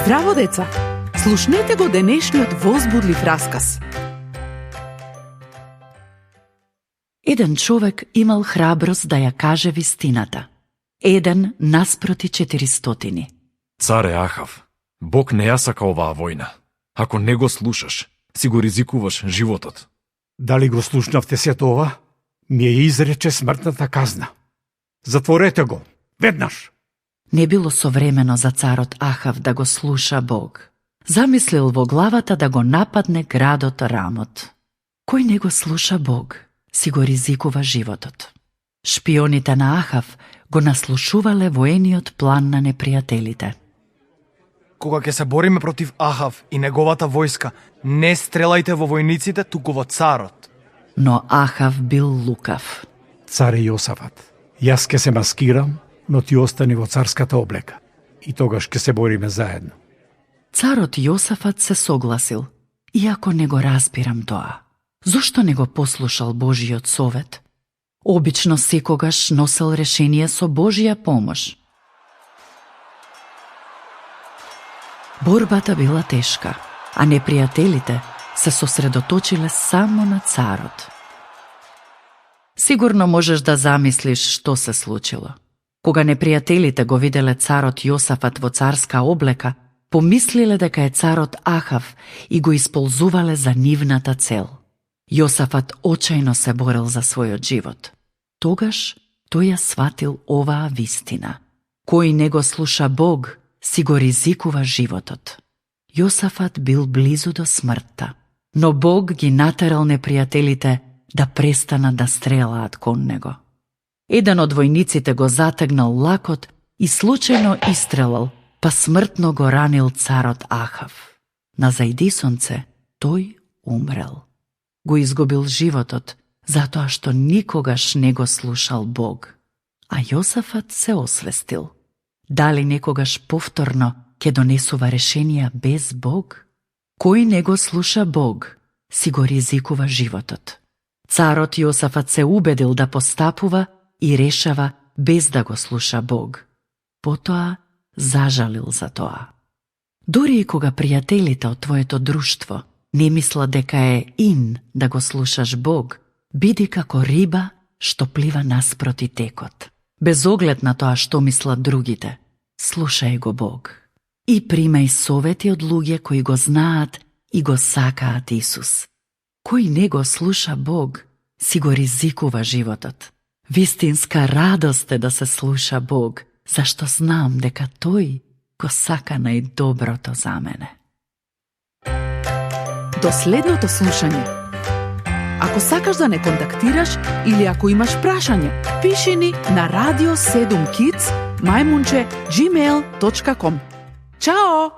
Здраво, деца! Слушнете го денешниот возбудлив расказ. Еден човек имал храброст да ја каже вистината. Еден наспроти 400. Царе Ахав, Бог не ја сака оваа војна. Ако не го слушаш, си го ризикуваш животот. Дали го слушнавте сето ова? Ми ја изрече смртната казна. Затворете го, веднаш! Не било современо за царот Ахав да го слуша Бог. Замислил во главата да го нападне градот Рамот. Кој не го слуша Бог, си го ризикува животот. Шпионите на Ахав го наслушувале воениот план на непријателите. Кога ќе се бориме против Ахав и неговата војска, не стрелајте во војниците, туку во царот. Но Ахав бил лукав. Царе Јосафат, јас ќе се маскирам, но ти остани во царската облека. И тогаш ќе се бориме заедно. Царот Јосафат се согласил, иако не го разбирам тоа. Зошто не го послушал Божиот совет? Обично секогаш носел решение со Божија помош. Борбата била тешка, а непријателите се сосредоточиле само на царот. Сигурно можеш да замислиш што се случило. Кога непријателите го виделе царот Јосафат во царска облека, помислиле дека е царот Ахав и го исползувале за нивната цел. Јосафат очајно се борел за својот живот. Тогаш тој ја сватил оваа вистина. Кој не го слуша Бог, си го ризикува животот. Јосафат бил близу до смртта, но Бог ги натерал непријателите да престанат да стрелаат кон него. Еден од војниците го затегнал лакот и случајно истрелал, па смртно го ранил царот Ахав. На зајдисонце тој умрел. Го изгубил животот, затоа што никогаш не го слушал Бог. А Јосафат се освестил. Дали некогаш повторно ќе донесува решенија без Бог? Кој не го слуша Бог, си го ризикува животот. Царот Јосафат се убедил да постапува и решава без да го слуша Бог. Потоа зажалил за тоа. Дури и кога пријателите од твоето друштво не мислат дека е ин да го слушаш Бог, биди како риба што плива наспроти текот. Без оглед на тоа што мислат другите, слушај го Бог. И примај совети од луѓе кои го знаат и го сакаат Исус. Кој не го слуша Бог, си го ризикува животот. Вистинска радост е да се слуша Бог, зашто знам дека Тој го сака најдоброто за мене. До следното слушање. Ако сакаш да не контактираш или ако имаш прашање, пиши ни на radio7kids@gmail.com. Чао!